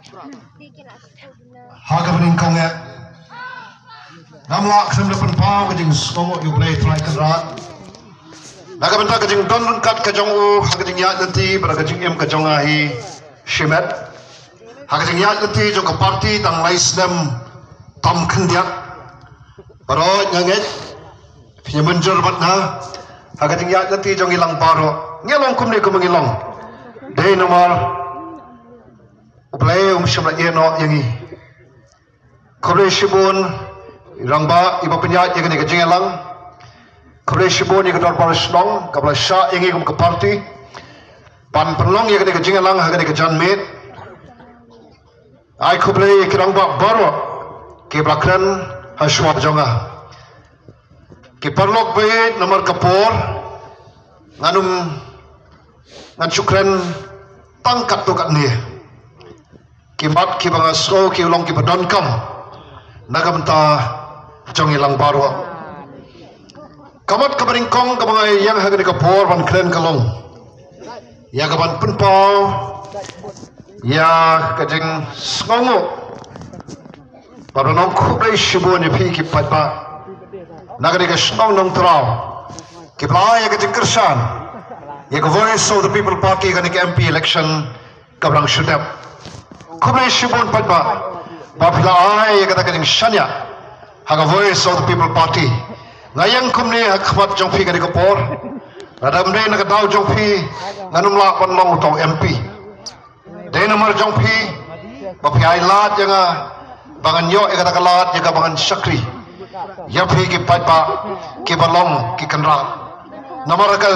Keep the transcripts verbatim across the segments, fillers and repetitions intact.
Ha kaba nyngkong eh, ngam lah khlem da pynpaw ka jingsngewnguh ïa U Blei Trai Kynrad na ka bynta ka jingdon ryngkat ka jong u ha ka jingïaid lynti bad ka jingim ka jong nga hi shimet. Ha ka jingïaid lynti jong ka party tang lai snem tam khyndiat. Baroh nga ngeit phi mynjur bad nga ha ka jingïaid lynti jong ngi lang baroh. Ngi long kumne kumba ngi long dei namar U Blei um shym la ïehnoh ïa ngi. Khublei shibun i rangbah iba pynïaid ïa kane ka jingïalang. Khublei shibun ïa ka dorbar shnong kaba la shah ïa ngi kum ka party ban pynlong ïa kane ka jingïalang ha kane ka janmiet. Ai khublei ïa ki rangbah baroh kiba la kren ha shuwa jong nga. Ki paralok ba ïeit, namar ka por ngan ym, ngan shu kren tang katto katne. Ki mat kiba nga sngew ki long kiba donkam na ka bynta jong ngi lang baroh. Ka mat kaba nyngkong kaba nga ïeng ha kane ka por ban kren ka long ïa ka ban pynpaw ïa ka jingsngewnguh bad ban ong khublei shibun ïa phi ki paidbah na kane ka shnong Nongtraw kiba la ai ïa ka jingkyrshan ïa ka Voice of the People Party kane ka M P election kaba dang shu dep. Khublei shibun paidbah ba phi la ai ïa kata ka jingshaniah ha ka Voice of the People Party. Nga ïeng kumne ha khmat jong phi kane ka por, lada ym dei na ka daw jong phi ngan ym lah ban long uta u M P. Dei namar jong phi ba phi ai lad ïa nga ba ngan ïoh ïa kata ka lad ïa kaba ngan shakri ïa phi ki paidbah kiba long ki kynrad. Namar ka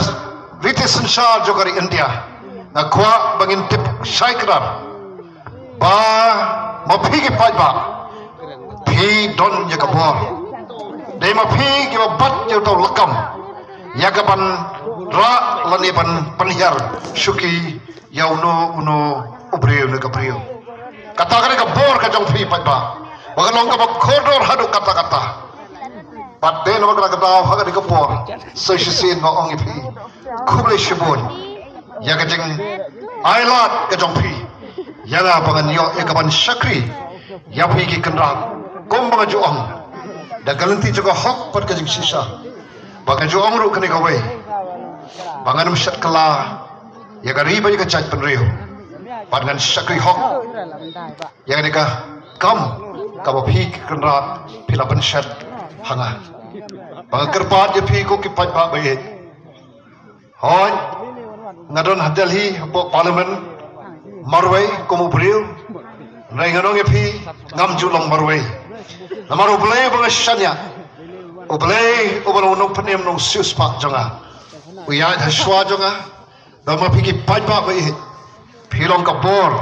riti synshar jong ka ri India nga kwah ba ngin tip shai kdar ba ma phi ki paidbah phi don ïa ka bor. Dei ma phi kiba bat ïa uta u lakam ïa ka ban rah lane ban pynhiar shuki ïa uno uno u briew ne ka briew. Kata ka dei ka bor ka jong phi paidbah ba ka long kaba kordor haduh katta katta. Bad dei namar kata ka daw ha kane ka por sa shisien nga ong ïa phi khublei shibun ïa ka jingai lad ka jong phi ïa nga ba ngan ïoh ïa ka ban shakri ïa phi ki kynrad. Kumba nga ju ong da ka lynti jong ka hok bad ka jingshisha, ba nga ju ong ruh kane kawei ba ngan ym shet kylla ïa ka ri bad ïa ka jaitbynriew bad ngan shakri hok ïa kane ka kam kaba phi ki kynrad phi la pynshet ha nga. Ba nga kyrpad ïa phi ko ki paidbah ba ïeit. Hooid, nga don ha Delhi hapoh Parliament marwei kum u briew. Hynrei ngan ong ïa phi, ngam ju long marwei. Namar U Blei uba nga shaniah, U Blei uba long u nongpynim nongsiewspah jong nga, u ïaid ha shuwa jong nga. Ba ma phi ki paidbah ba ïeit, phi long ka bor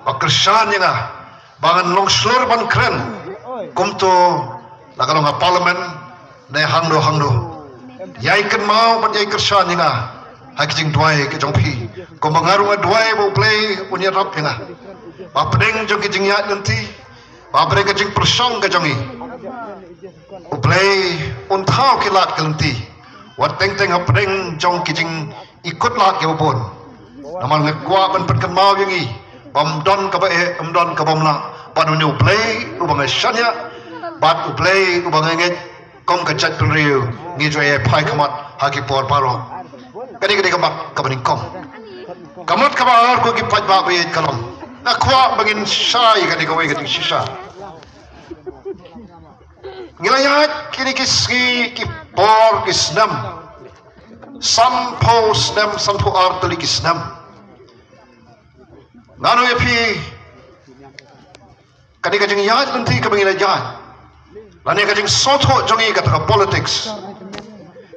ba kyrshan ïa nga ba ngan long shlur ban kren kumto, la ka long ha Parliament ne hangno hangno. Ïai kynmaw bad ïai kyrshan ïa nga ha ki jingduwai ki jong phi. Kumba nga ruh nga duwai ba U Blei un ïarap ïa nga, ba pdeng jong ki jingïaid lynti, ba pdeng ka jingpyrshang ka jong ngi, U Blei un thaw ki lad ki lynti wat teng teng ha pdeng jong ki jing i kut lad kiba bun. Namar nga kwah ban pynkynmaw ïa ngi ba ym don kaba eh, ym don kaba mlah, bad une U Blei uba nga shaniah bad U Blei uba nga ngeit kum ka jaitbynriew ngi ju ïa phai khmat ha ki por baroh. Kane ka dei ka mat kaba nyngkong. Ka mat kaba ar ko ki paidbah ba ïeit ka long, nga kwah ba ngin shai kane kawei ka jingshisha. Ngi la ïaid kine ki sngi ki por ki snem, sanphew snem, sanphew ar tylli ki snem. Nga ong ïa phi, kane ka jingïaid lynti kaba ngi la ïaid lane ka jingsngewthuh jong ngi kata ka politics,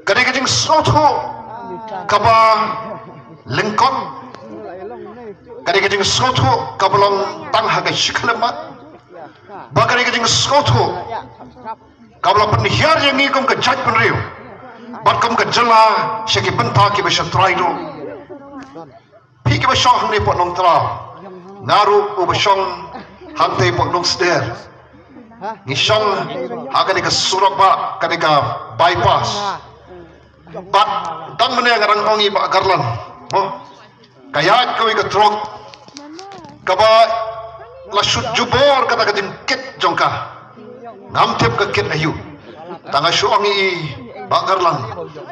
kane ka jingsngewthuh kaba lyngkot, kane ka jingsngewthuh kaba long tang ha ka shi khyllipmat, ba kane ka jingsngewthuh kaba la pynhiar ïa ngi kum ka jaitbynriew bad kum ka jylla sha ki bynta kiba sha trai duh. Phi kiba shong hangne poh Nongtraw, nga ruh uba shong hangtei poh Nongsder. Ngi shong ha kane ka surok ba kane ka bypass. Bad tang mynne nga dang ong ïa i Bah Garland, mo, ka ïaid kawei ka trok kaba La shu jubor kata ka jingkit jong ka. Ngam tip ka kit aïu. Tang nga shu ong ïa i Bah Garlang,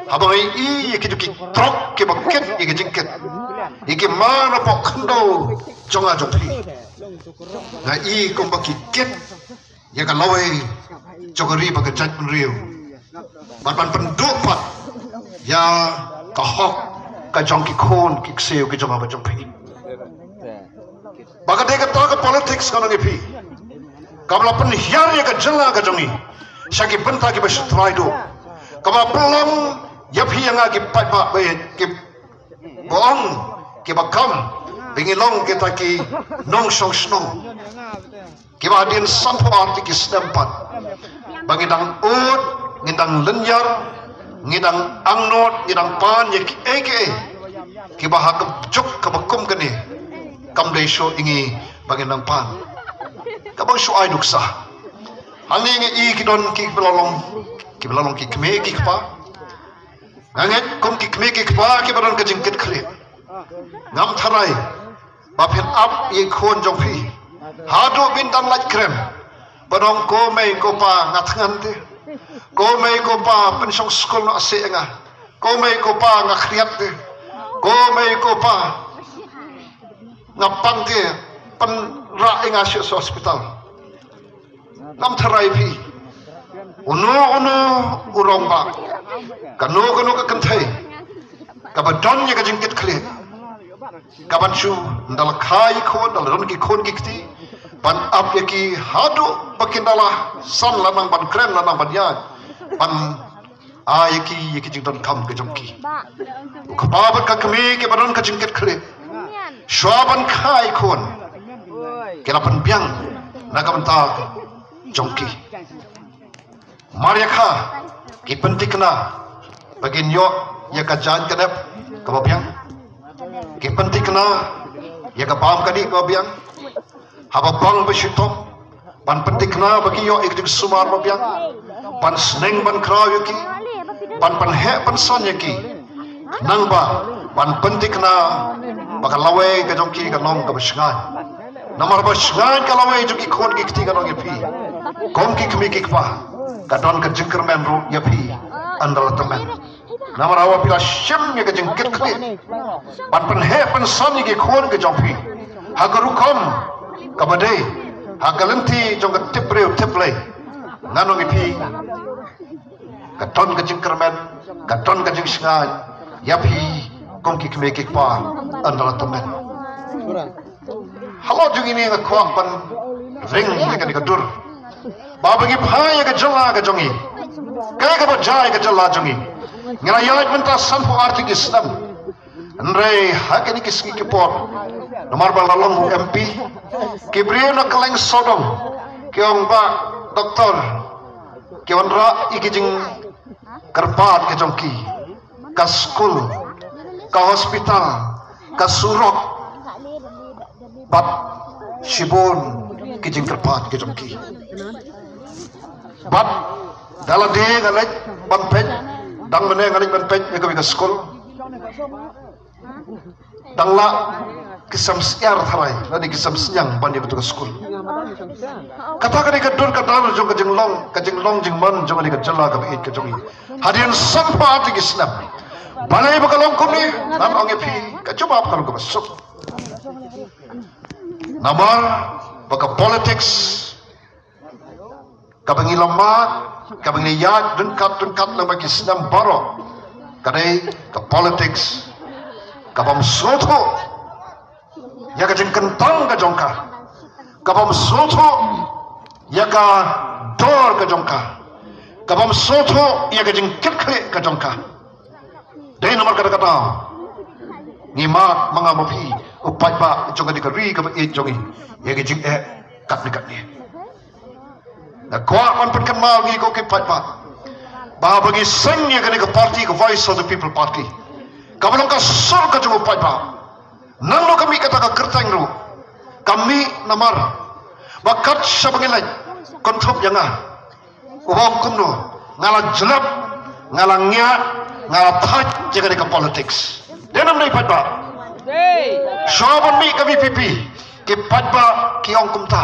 haba nga ïohi ïa ki jong ki trok kiba kit ïa ki jingkit, ïa ki mar hapoh khyndew jong nga jong phi, nga ïohi kumba ki kit ïa ka lawei jong ka ri bad ka jaitbynriew, bad ban pynduh pat ïa ka hok ka jong ki khun ki ksiew ki jong nga bad jong phi. Ba ka dei kata ka politics, nga ong ïa phi, kaba la pynhiar ïa ka jylla ka jong ngi sha ki bynta kiba shu trai duh, kaba pynlong ïa phi ïa nga ki paidbah ba kiba ong, kiba kam ba ngi long kita ki nongshong shnong, kiba hadien sanphew ar tylli ki snem pat ba ngi dang ud, ngi dang lynñiar, ngi dang angnud, ngi dang pan ïa kiei kiei kiba ha ka juk kaba kum kane kam dei shuh ïa ngi ba ngi nang pan. Kaba shu ai nuksa, hangne nga ïohi ki don kiba la long, kiba la long ki kmie ki kpa. Nga ngeit kum ki kmie ki kpa kiba don ka jingkit khlieh, ngam tharai ba phin ap ïa i khun jong phi haduh ba in dang lait kren, ba ong, ko mei ko pa, nga thngan te. Ko mei ko pa, pynshong skul noh seh ïa nga. Ko mei ko pa, nga khriat te. Ko mei ko pa, nga pang te, pynrah ïa nga sha hospital. Ngam tharai phi. Uno uno u rangbah, kano kano ka kynthei kaba don ïa ka jingkit khlieh, kaban shu, ynda la kha ïa ki khun, ynda la don ki khun ki kti, ban ap ïa ki haduh ba kin da la san, la nang ban kren, la nang ban ïaid, ban ai ïa ki ïa ki jingdonkam ka jong ki. U kpa bad ka kmie kiba don ka jingkit khlieh, shuwa ban kha ïa ki khun, ki la pynbiang na ka bynta jong ki. Mar ïa kha, ki pynthikna ba kin ïoh ïa ka jaiñ ka nep kaba biang, ki pynthikna ïa ka bam ka dih kaba biang. Haba bang ba shitom, ban pynthikna ba ki ïoh ïa ka jingsumar ba biang, ban sneng ban khraw ïa ki, ban pynheh pynsan ïa ki. Nangba ban pynthikna ba ka lawei ka jong ki kan long kaba shngaiñ. Namar ba shngaiñ ka lawei jong ki khun ki kti, nga ong ïa phi, kum ki kmie ki kpa, ka don ka jingkyrmen ruh ïa phi ynda la tymmen. Namar haba phi la shim ïa ka jingkit khlieh ban pynheh pynsan ïa ki khun ki jong phi ha ka rukom kaba dei, ha ka lynti jong ka tip briew tip Blei, nga ong ïa phi, ka don ka jingkyrmen, ka don ka jingshngaiñ ïa phi kum ki kmie ki kpa ynda la tymmen. Halor jong ine nga kwah ban ring ïa kane ka dur, ba ba ngi phai ïa ka jylla ka jong ngi, kaei kaba jia ïa ka jylla jong ngi. Ngi la ïaid mynta sanphew ar tylli ki snem. Hynrei ha kine ki sngi ki por, namar ba la long u M P, ki briew na kylleng sawdong ki ong, Bah Doktor, ki wanrah ïa ki jingkyrpad ki jong ki, ka skul, ka hospital, ka surok, bad shibun ki jingkyrpad ki jong ki. Bad da lade nga leit ban peit, dang mynne nga leit ban peit ïa kawei ka skul, dang lah ki sem syiar tharai lane ki sem sniang ban ïa katu ka skul. Kata ka dei ka dur ka dar jong ka jinglong, ka jinglong jingman jong kane ka jylla kaba ïeit ka jong ngi. Hadien sanphew ar tylli ki snem, balei ba ka long kumne? Ngan ong ïa phi, ka jubab ka long kaba suk. Namar ba ka politics kaba ngi la mad, kaba ngi la ïaid ryngkat ryngkat lyngba ki snem baroh, ka dei ka politics kabym sngewthuh ïa ka jingkyntang ka jong ka, kabym sngewthuh ïa ka dor ka jong ka, kabym sngewthuh ïa ka jingkit khlieh ka jong ka. Dei namar kata ka daw ngi mad ma nga ma phi, u paidbah jong kane ka ri kaba ïeit jong ngi, ïa ka jingeh katne katne. Nga kwah ban pynkynmaw ïa ngi ko ki paidbah, ba haba ngi seng ïa kane ka party, ka Voice of the People Party, kaba long ka sur ka jong u paidbah, nangno ka mih kata ka kyrteng ruh? Ka mih namar ba kat shaba ngi leit, kynthup ïa nga, u ong kumno, nga la jlep, nga la ngiah, nga la thait ïa kane ka politics. Dei ne ym dei, paidbah? Shuwa ban mih ka VPP, Ki paidbah ki ong kumta.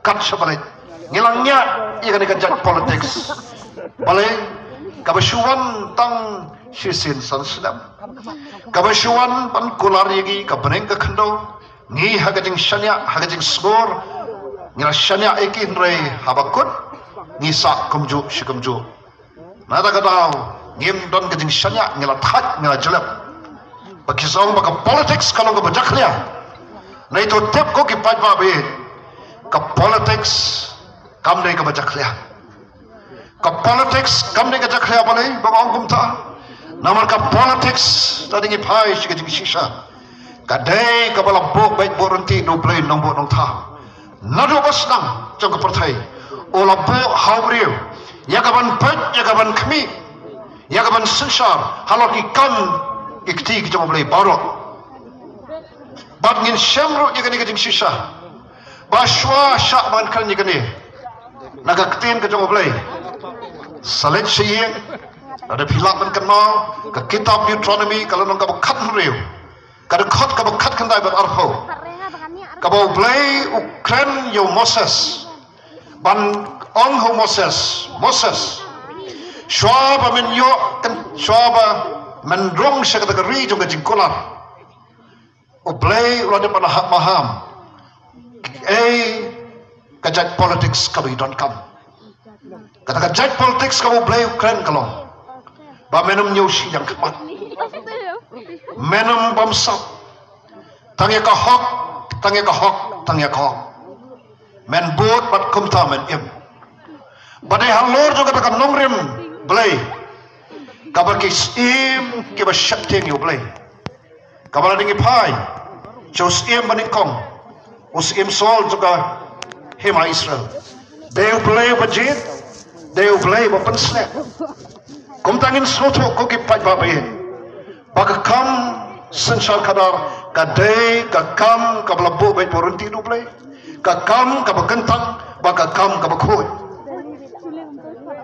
Kat sha balei ngi la ngiah ïa kane ka jait politics? Balei kaba shu wan tang shisien san snem? Kaba shu wan ban kular ïa ngi ka bneng ka khyndew. Ngi ha ka jingshaniah, ha ka jingsngur, ngi la shaniah ïa ki, hynrei haba kut ngi sah kumjuh shi kumjuh. Na kata ka daw ngim don ka jingshaniah, ngi la thait, ngi la jlep. Ba ki ong ba ka politics ka long kaba jakhlia. Nai to tip ko ki paidbah ba ïeit, ka politics kam dei kaba jakhlia. Ka politics kam dei ka jakhlia. Balei ba nga ong kumta? Namar ka politics, lada ngi phai sha ka jingshisha, ka dei kaba la buh beit buh ryntih da U Blei Nongbuh Nongthaw. Naduh ba sdang jong ka pyrthei u la buh ha u briew ïa ka ban peit, ïa ka ban khmih, ïa ka ban synshar halor ki kam ki kti ki jong U Blei baroh. Bad ngin shem ruh ïa kane ka jingshisha ba shuwa shah ban kren ïa kane, na ka ktien ka jong U Blei, sa leit sha ïing, lada phi lah ban kynmaw ka kitab Deuteronomy, ka lynnong kaba khathynriew, ka dkhot kaba khatkhyndai bad arphew, kaba U Blei u kren ïa u Moses, ban ong ha u Moses, Moses, shuwa ba men ïoh kan, shuwa ba men rung sha kata ka ri jong ka jingkular, U Blei u la dep ban hap maham ei ka jait politics kaba ngi donkam. Kata ka jait politics kaba U Blei u kren ka long ba men ym ñiew shi ïang khmat, men ym bamsap, tang ïa ka hok, tang ïa ka hok, tang ïa ka hok. Men bud bad kumta men im. Ba dei halor jong kata ka nongrim Blei kaba ki syiem kiba sheptieng ïa U Blei. Kaba la dang ïa phai sha u syiem ba nyngkong, u syiem Saul jong ka hima Israel. Dei U Blei ba jied, dei U Blei ba pynsnep. Kumta ngin sngewthuh ko ki paidbah ba ïeit, ba ka kam synshar khadar ka dei ka kam kaba la buh beit buh ryntih da U Blei, ka kam kaba kyntang bad ka kam kaba khuid.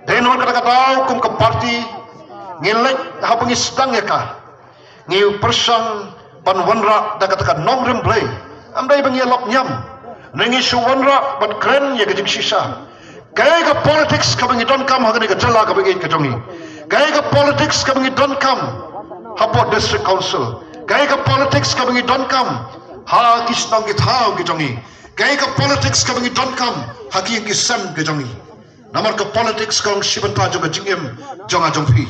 Dei namar kata ka daw kum ka party ngi leit haba ngi sdang ïa ka, ngi pyrshang ban wanrah da kata ka nongrim Blei. Ym dei ba ngi lap niam, ne ngi shu wanrah ban kren ïa ka jingshisha. Kaei ka politics kaba ngi donkam ha kane ka jylla kaba ïeit ka jong ngi? Kaei ka politics kaba ngi donkam hapoh District Council? Kaei ka politics kaba ngi donkam ha ki shnong ki thaw ki jong ngi? Kaei ka politics kaba ngi donkam ha ki ïing ki sem ki jong ngi? Namar ka politics ka long shi bynta jong ka jingim jong nga jong phi.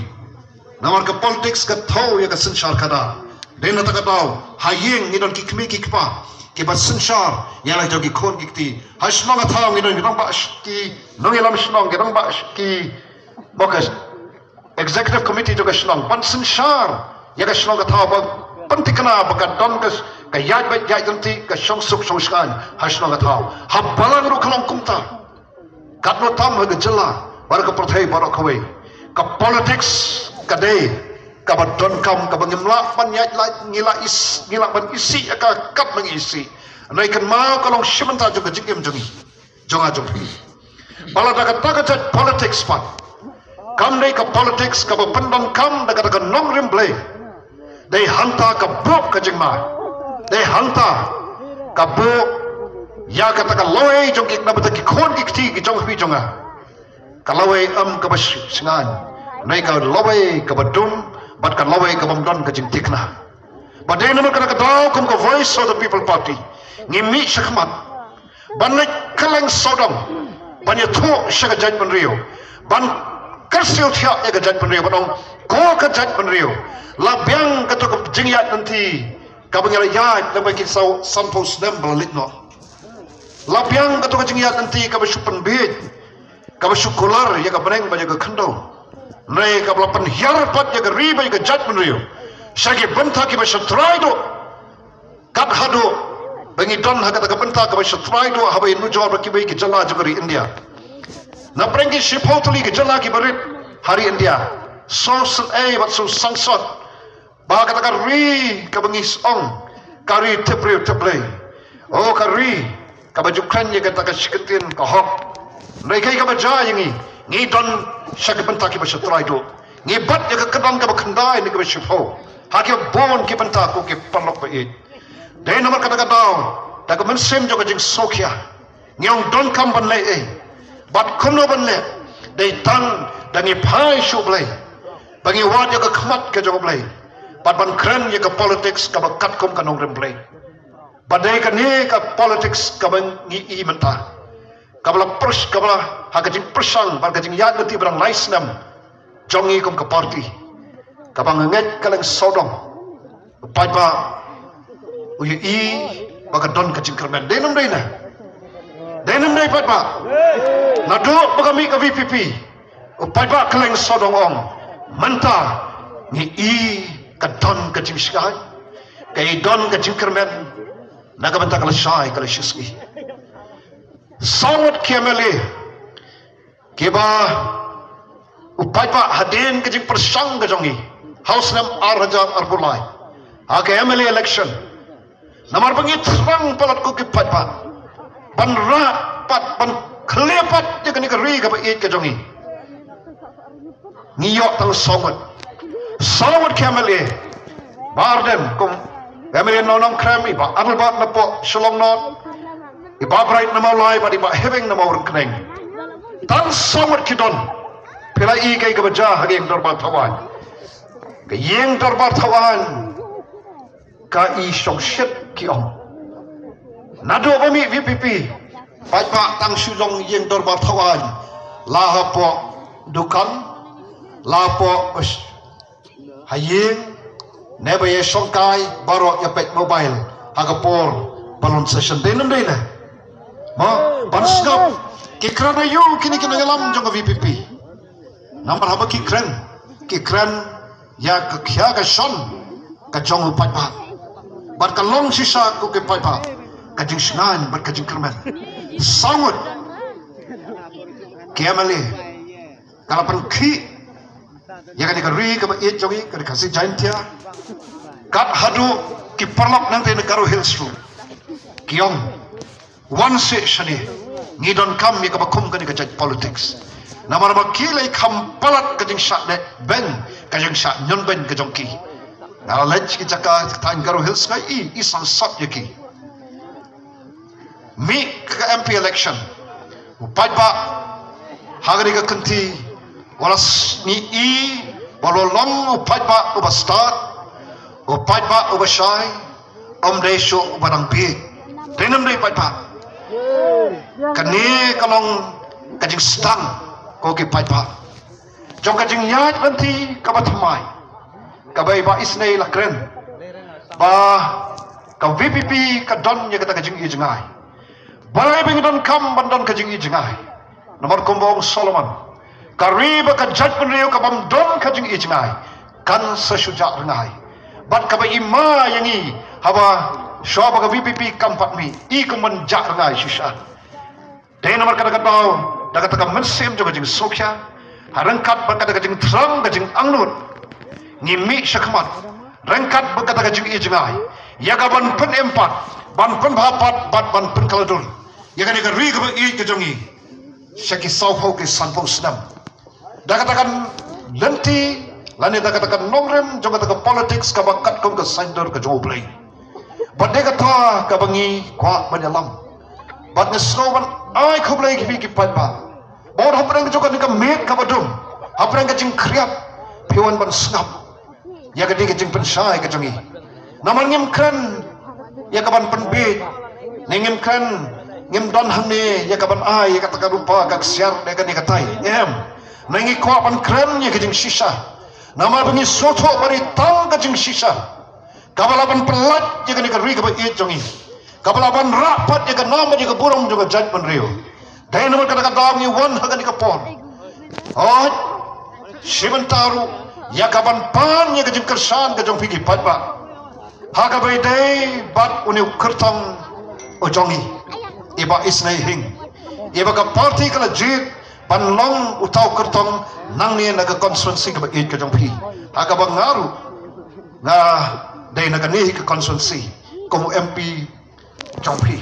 Namar ka politics ka thew ïa ka synshar khadar. Dei na kata ka daw ha ïing ngi don ki kmie ki kpa kiba synshar ïa la jong ki khun ki kti. Ha shnong ha thaw ngi don ki rangbah, ki nongïalam shnong, ki rangbah, ki, ba ka executive committee jong ka shnong ban synshar ïa ka shnong ka thaw, ba pynthikna ba ka don ka, ka ïaid beit ïaid ryntih, ka shongsuk shongshngaiñ ha shnong ha thaw. Ha balang ruh ka long kumta. Katno tam ha ka jylla bad ka pyrthei baroh kawei, ka politics ka dei kaba donkam, kaba ngim lah ban ïaid lait, ngi lah is, ngi lah ban isih ïa ka katba ngi isih. Hynrei kynmaw ka long shi bynta jong ka jingim jong ngi, jong nga jong phi. Ba lada kata ka jait politics pat kam dei ka politics kaba pyndonkam da kata ka nongrim Blei, dei hangta ka buh ka jingma, dei hangta ka buh ïa kata ka lawei jong ki, na bynta ki khun ki kti ki jong phi jong nga. Ka lawei ym kaba sh-, shngaiñ, ne ka lawei kaba dum, bad ka lawei kaba ym don ka jingthikna. Ba dei namar kata ka daw kum ka Voice of the People Party ngi mih shakhmat ban leit kylleng sawdong, ban ïathuh sha ka jaitbynriew, ban kyrsiew thiah ïa ka jaitbynriew, ban ong ko ka jaitbynriew, la biang kato ka jingïaid lynti kaba ngi la ïaid lyngba ki saw sanphew snem ba la leit noh. La biang kato ka jingïaid lynti kaba shu pynbiej, kaba shu kular ïa ka bneng bad ïa ka khyndew. Hynrei kaba la pynhiar pat ïa ka ri bad ïa ka jaitbynriew sha ki bynta kiba shatrai duh. Kat haduh ba ngi don ha kata ka bynta kaba shatrai duh haba ïanujor bad kiwei ki jylla jong ka ri India. Na pdeng ki shiphew tylli ki jylla kiba rit ha ri India, sngewsynei bad sngewsangsot ba kata ka ri kaba ngi ong ka ri tip briew tip Blei, o ka ri kaba ju kren ïa kata ka shi kyntien ka hok. Hynrei kaei kaba jia ïa ngi, ngi don sha ki bynta kiba shatrai duh. Ngi bat ïa ka kyrdan kaba khyndai ne kaba shiphew ha ki bun ki bynta, ko ki paralok ba ïeit. Dei namar kata ka daw Da ka mynsiem jong ka jingsngewkhia, ngi ong donkam ban leh ei, bad kumno ban leh? Dei tang da ngi phai sha U Blei, ba ngi wad ïa ka khmat ka jong U Blei, bad ban kren ïa ka politics kaba katkum ka nongrim Blei. Bad dei kane ka politics kaba ngi i mynta, kaba la pyrsh-, kaba la ha ka jingpyrshang bad ka jingïaid lynti ba dang lai snem jong ngi kum ka party, kaba nga ngeit ka leng sawdong u paidbah u ïohi ba ka don ka jingkyrmen. Dei ne ym dei ne? Dei ne ym dei paidbah? Naduh ba ka mih ka V P P, u paidbah ka leng sawdong ong, mynta ngi i ka don ka jingshngaiñ, ka i don ka jingkyrmen na ka bynta ka lashai ka lashisngi. Saw ngut ki M L A kiba u paidbah hadien ka jingpyrshang ka jong ngi ha u snem ar hajar arphew lai ha ka M L A election, namar ba ngi thrang palat ko ki paidbah ban rah pat, ban khleh pat ïa kane ka ri kaba ïeit ka jong ngi. Ngi ïoh tang saw ngut, saw ngut ki M L A. Bah Ardent kum M L A na Nongkrem, i Bah Adelbert na poh Shillong North, i Bah Bright na Mawlai bad i Bah Hewing na Mawryngkneng. Tang saw ngut ki don. Phi la i kaei kaba jia ha ka ïing dorbar thawaiñ? Ka ïing dorbar thawaiñ ka i shongshit, ki ong. Naduh ba mih V P P, paidbah tang shu long ïing dorbar thawaiñ, la hapoh dukan, la hapoh ha ïing, ne ba ïashongkai, baroh ïa peit mobile ha ka por polling station. Dei ne ym dei ne? Mo, ban sngap. Ki kren aïu kine ki nongïalam jong ka V P P? Namar haba ki kren, ki kren ïa ka khia ka shon ka jong u paidbah. Bad ka long shisha ko ki paidbah ka jingshngaiñ bad ka jingkyrmen. Saw ngut ki M L A ka la pynkhih ïa kane ka ri kaba ïeit jong ngi, ka ri Khasi Jaintia, kat haduh ki paralok nangta na Garo Hills ruh ki ong, wan seh shane, ngi donkam ïa kaba kum kane ka jait politics. Namar ba ki la i kham palat ka jingshah leh beiñ, ka jingshah ñion beiñ ka jong ki. Nga la leit ki jaka thaiñ Garo Hills nga i, i sangsot ïa ki. Mih ka M P election, u paidbah ha kane ka kynti, wat la s-, ngi i, wat la long u paidbah uba stad, u paidbah uba shai, ym dei shuh uba dang bieit. Dei ne ym dei paidbah? Kane ka long ka jingsdang ko ki paidbah jong ka jingïaid lynti kaba thymmai, kaba i Bah Isynei la kren ba ka V P P ka don ïa kata ka jingïohi jngai. Balei ba ngi donkam ban don ka jingïohi jngai? Namar kumba ong Solomon, ka ri bad ka jaitbynriew ka bym don ka jingïohi jngai kan sa shu jah rngai. Bad kaba i ma ïa ngi haba shuwa ba ka V P P kam pat mih, i kum ban jah rngai shisha. Dei namar kata ka daw, da kata ka mynsiem jong ka jingsngewkhia, ha ryngkat bad kata ka jingthrang ka jingangnud, ngi mih shakhmat ryngkat bad kata ka jingïohi jngai ïa ka ban pynim pat, ban pynbha pat bad ban pynkylla dur ïa kane ka ri kaba ïeit ka jong ngi sha ki sawphew ki sanphew snem. Da kata ka lynti lane da kata ka nongrim jong kata ka politics kaba katkum ka saiñdur ka jong U Blei. Bad dei kata kaba ngi kwah ban ïalam. Bad nga sngew ban ai khublei ïa phi ki paidbah, ba wat hapdeng jong kane ka miet kaba dum, hapdeng ka jingkhriat, phi wan ban sngap ïa kane ka jingpynshai ka jong ngi. Namar ngim kren ïa ka ban pynbiej, ne ngim kren, ngim don hangne ïa ka ban ai ïa kata ka rupa ka ksiar ne kane katai, em. Ngi kwah ban kren ïa ka jingshisha. Namar ba ngi sngewthuh ba dei tang ka jingshisha kaba lah ban pyllait ïa kane ka ri kaba ïeit jong ngi, kaba lah ban rah pat ïa ka nam bad ïa ka burom jong ka jaitbynriew. Dei namar kata ka daw ngi wan ha kane ka por, hooid, shi bynta ruh ïa ka ban pan ïa ka jingkyrshan ka jong phi ki paidbah, ha kaba ïadei bad une u kyrtong u jong ngi, i Bah Isynei Hing, iba ka party ka la jied ban long uta u kyrtong nangne na ka constituency kaba ïeit ka jong phi, ha kaba nga ruh nga dei na kane hi ka constituency kum u M P jong phi.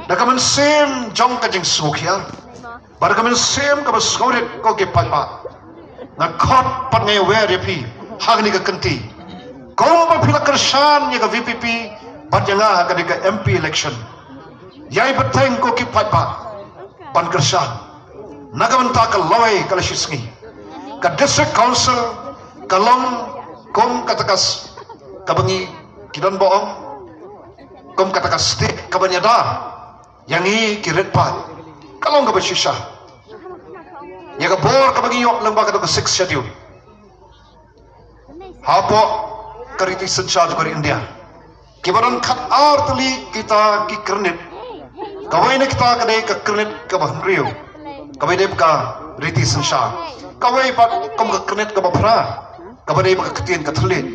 Da ka mynsiem jong ka jingsngewkhia bad da ka mynsiem kaba sngewrit, ko ki paidbah, nga khot bad nga ïawer ïa phi ha kane ka kynti, kumba phi la kyrshan ïa ka V P P Bad ïa nga ha kane ka M P election, ïai bteng ko ki paidbah ban kyrshan. Na ka bynta ka lawei ka la shisngi, ka District Council ka long kum kata ka s- kaba ngi ki don ba ong kum kata ka state kaba ïada ïa ngi ki rit paid. Ka long kaba shisha ïa ka bor kaba ngi ïoh lyngba kata ka Sixth Schedule. Hapoh ka riti synshar jong ka ri India, kiba don khat ar tylli kita ki kyrnit. Kawei na kita ka dei ka kyrnit kaba hynriew, kaba dei ka riti synshar. Kawei pat kum ka kyrnit kaba phra, kaba dei ka ktien ka thylliej,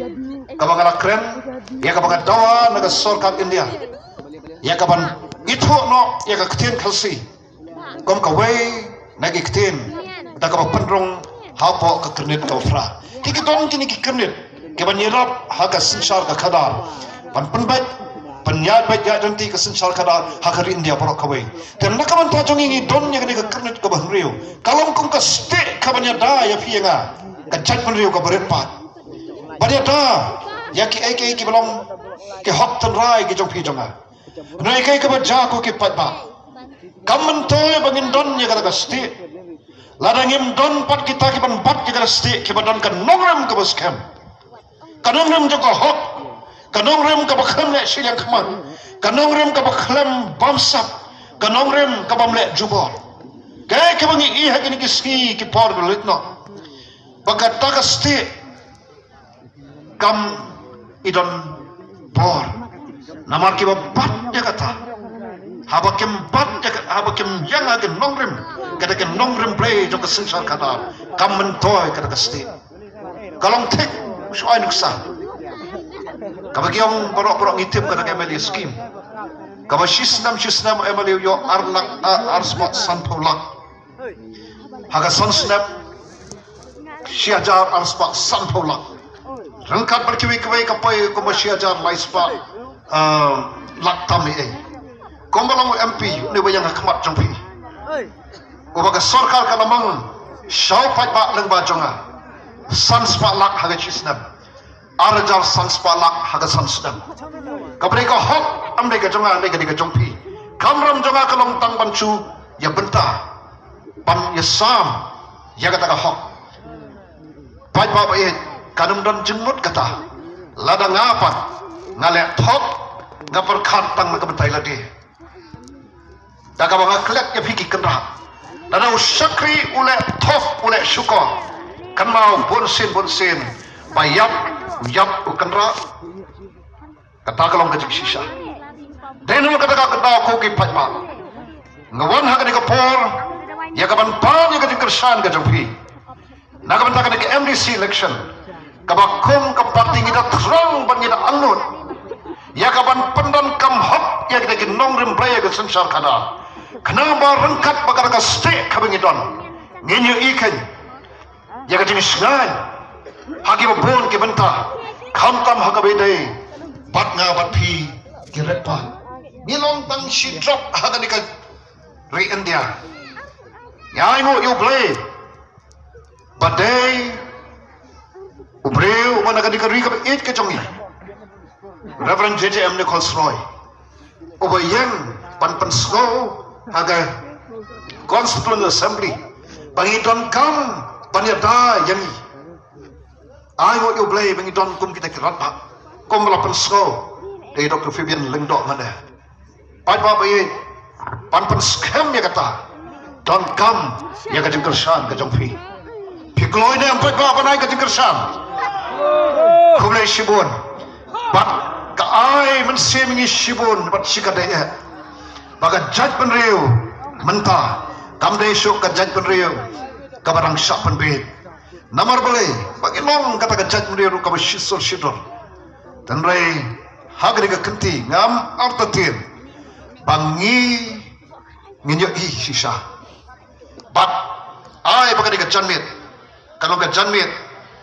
kaba nga la kren ïa kaba nga dawa na ka sorkar India ïa kaban ithuh noh ïa ka ktien Khasi kum kawei na ki ktien da kaba pynrung hapoh ka kyrnit kaba phra. Ki ki don kine ki kyrnit kiban ïarap ha ka synshar ka khadar ban pynbeit, pynïaid beit ïaid lynti ka synshar khadar ha ka ri India baroh kawei. Te na ka bynta jong ngi ngi don ïa kane ka kyrnit kaba hynriew, ka long kum ka stieh kaban ïada ïa phi ïa nga, ka jaitbynriew kaba rit paid, ban ïada ïa kiei kiei kiba long ki hok tynrai ki jong phi jong nga. Hynrei kaei kaba jia ko ki paidbah, kam myntoi ba ngin don ïa kata ka stieh lada ngim don pat kita kiban bat ïa kata ka stieh kiba don ka nongrim kaba skhem, ka nongrim jong ka hok, ka nongrim kaba khlem leh shiliang khmat, ka nongrim kaba khlem bamsap, ka nongrim kabym leh jubor. Kaei kaba ngi ïohi ha kine ki sngi ki por ba la leit noh, ba kata ka stieh kam i don bor. Namar kiba bat ïa kata, haba kim bat ïa ka, haba kim ïeng ha ka nongrim, kata ka nongrim Blei jong ka synshar khadar, kam myntoi kata ka stieh. Ka long thik, shu ai nuksa. Kaba ki ong baroh baroh ngi tip kata ka M L A scheme, kaba shi snem shi snem M L A u ïoh ar lak, ar, ar spah sanphew lak. Ha ka san snem shi hajar ar spah sanphew lak. Ryngkat bad kiwei kiwei ka poi kumba shi hajar lai spah, ah, lak tam ei ei. Kumba long u M P, une ba ïeng ha khmat jong phi, uba ka sorkar ka la mang sha u paidbah lyngba jong nga, san spah lak ha ka shi snem, ar hajar san spah lak ha ka san snem. Kaba dei ka hok, kam dei ka jong nga, kam dei ka jong phi. Ka kamram jong nga ka long tang ban shu ïa bynta, ban ïa sam ïa kata ka hok. Paidbah ba ïeit, kan ym don jingmut kata lada nga pat nga leh thok, nga pyrkhat tang na ka bynta lade. Da kaba nga klet ïa phi ki kynrad, lada u shakri u leh thok, u leh shukor, kynmaw bunsien bunsien ba ïap, u ïap u kynrad. Kata ka long ka jingshisha. Dei na kata ka daw ko ki paidbah, nga wan ha kane ka por ïa kaban pan ïa ka jingkyrshan ka jong phi. Na ka bynta kane ka M D C election, kaba kum ka party ngi da thrang bad ngi da angnud ïa kaban pyndonkam hok ïa kita ki nongrim Blei ïa ka synshar khadar. Khnang ba ryngkat bad kata ka stieh kaba ngi don, ngin ïohi kein ïa ka jingshngaiñ ha kiba bun ki bynta, khamtam ha kaba ïadei bad nga bad phi ki rit paid. Ngi long tang shi drop ha kane ka ri India. Ngi ainguh ïa U Blei ba dei u briew uba na kane ka ri kaba ïeit ka jong ngi, Reverend J J M Nichols Roy, uba ïeng ban pynsngew ha ka Constituent Assembly ba ngi donkam ban ïada ïa ngi. Ainguh ïa U Blei ba ngi don kum kita ki rangbah, kumba la pynsngew da i Doctor Fabian Lyngdoh mane. Paidbah ba ïeit, ban pynskhem ïa kata, donkam ïa ka jingkyrshan ka jong phi. Phi kloi ne em paidbah ban ai ka jingkyrshan? Khublei shibun. Bad ka ai mynsiem ïa ngi shibun bad shikatdei eh ba ka jaitbynriew mynta kam dei shuh ka jaitbynriew kaba dang shah pynbeit. Namar balei? Ba ngi long kata ka jaitbynriew ruh kaba shisur shidur. Hynrei ha kane ka kynti ngam artatien ba ngi, ngin ïohi shisha. Bad ai ba kane ka janmiet ka long ka janmiet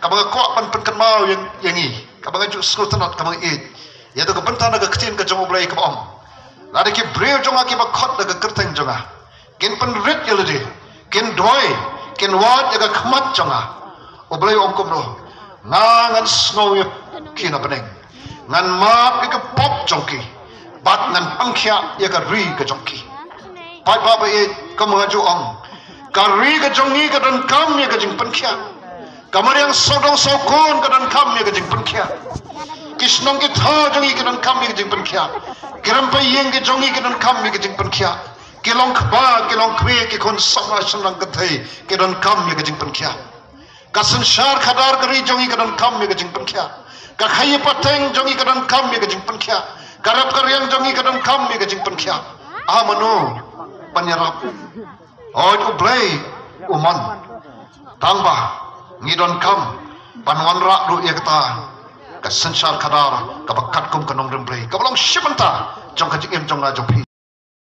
kaba nga kwah ban pynkynmaw ïa, ïa ngi, kaba nga ju sngewtynnat, kaba nga ïeit ïa ka bynta na ka ktien ka jong U Blei kaba ong, lada ki briew jong nga kiba khot da ka kyrteng jong nga kin pynrit ïa lade, kin duwai, kin wad ïa ka khmat jong nga. U Blei u ong kumno? Nga ngan sngew ïa ki na bneng. Ngan map ïa ka pop jong ki, bad ngan pynkhiah ïa ka ri ka jong ki. Paidbah ba ïeit, kumba nga ju ong, ka ri ka jong ngi ka donkam ïa ka jingpynkhiah. Ka mariang sawdong sawkun ka donkam ïa ka jingpynkhiah. Ki shnong ki thaw jong ngi ka donkam ïa ka jingpynkhiah. Ki rympei ïing ki jong ngi ka donkam ïa ka jingpynkhiah. Ki long kpa, ki long kmie, ki khun samla shynrang kynthei ki donkam ïa ka jingpynkhiah. Ka synshar khadar ka ri jong ngi ka donkam ïa ka jingpynkhiah. Ka khaïi pateng jong ngi ka donkam ïa ka jingpynkhiah. Ka rep ka riang jong ngi ka donkam ïa ka jingpynkhiah. A mano ban ïarap? Oi U Blei u mon. Tangba ngi donkam ban wanrah ruh ïa kata ka synshar khadar kaba katkum ka nongrim Blei, kaba long shi bynta jong ka jingim jong nga jong phi.